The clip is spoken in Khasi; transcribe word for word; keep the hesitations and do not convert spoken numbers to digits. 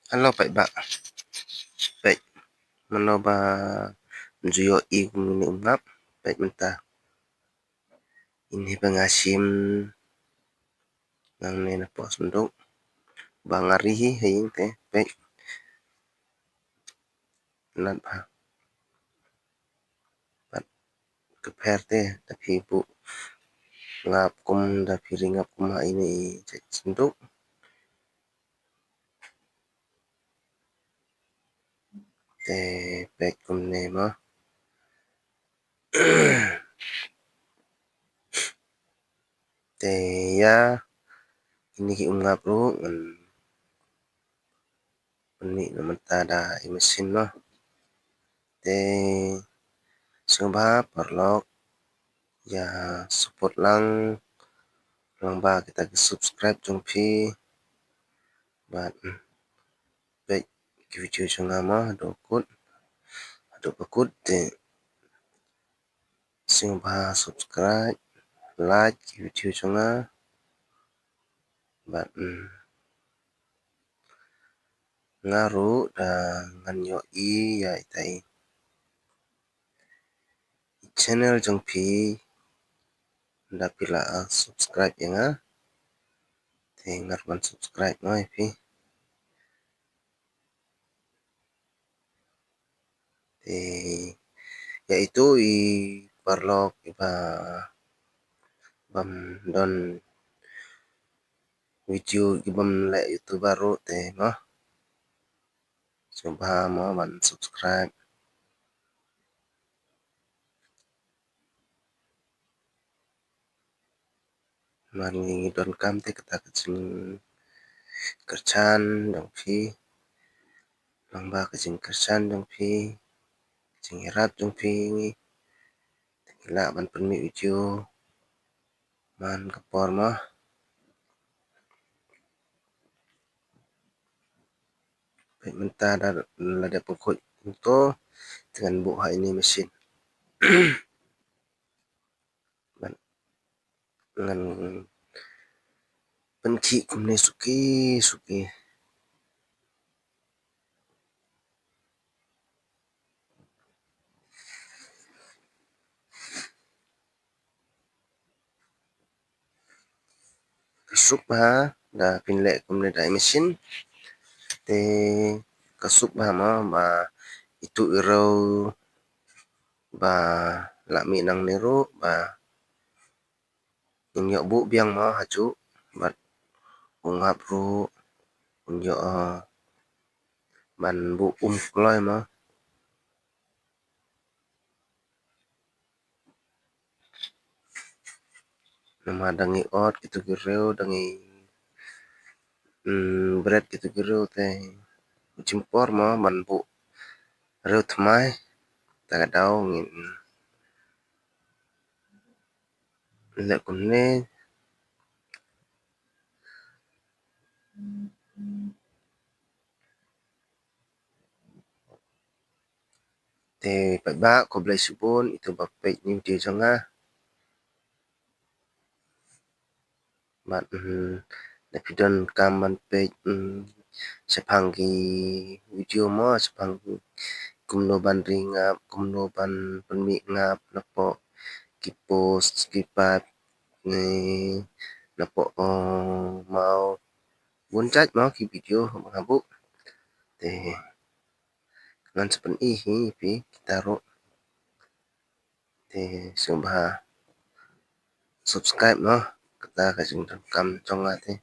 Hello paidbah. Peit, mano ba ym ju ïohi kumne um ngap, peit mynta. Ine ba nga shim nangne na poh synduk ba nga ri hi ha ïing te, peit. Nat bha. Bad ka pher te da phi buh ngap kum, da phi ri ngap kum ha ine i jait synduk. Te peit kumne mo. Te ïa kine ki um ngap ruh ngan pynmih na mynta da i machine mo. Te sngewbha paralok ïa support lang, lang ba kita ki subscribe jong phi. Bad peit ki video jong nga mo haduh kut, haduh ba kut te sngewbha subscribe, like ki video jong nga. Bad mm, nga ruh da ngan ïohi ïa ita i channel jong phi, da phi la subscribe ïa nga. Te nga ruh ban subscribe mo ïa phi. Te ïa itu i paralok iba bym don video, i bym leh YouTuber ruh te mo, sngewbha mo ban subscribe. Namar ngi donkam te kata ka jingkyrshan jong phi, lang ba ka jingkyrshan jong phi, jingïarap jong phi, te ngi lah ban pynmih video man ka por mo. Peit mynta da la dep pynkhuid kumto, te ngan buh ha ine i machine. Bad ngan pynkhih kumne suki suki. Ka suk bha da phin leh kumne da i machine. Te ka suk bha mo ba itu i rew ba la mih nangne ruh ba un ïoh buh biang mo hajuh, bad u ngap ruh un ïoh, uh, ban buh um kloi mo. Namar da ngi ot kito ki rew, da ngi, mm, bret kito ki rew te u jingpor mo ban buh rew thymmai. Ta ka daw ngin leh kumne. Te paidbah, khublei shibun ïa ito ba peit ïa ine i video jong nga. Bad, mm, lada phi donkam ban peit, mm, shaphang ki video mo, shaphang kumno ban ri ngap, kumno ban pynmih ngap napoh ki post, ki pipe, ne napoh, oh, maw, bun jait mo ki video ba nga buh. Te ngan sa pyni hi ïa phi kita ruh. Te sngewbha subscribe mo, kata ka jingdonkam jong nga te.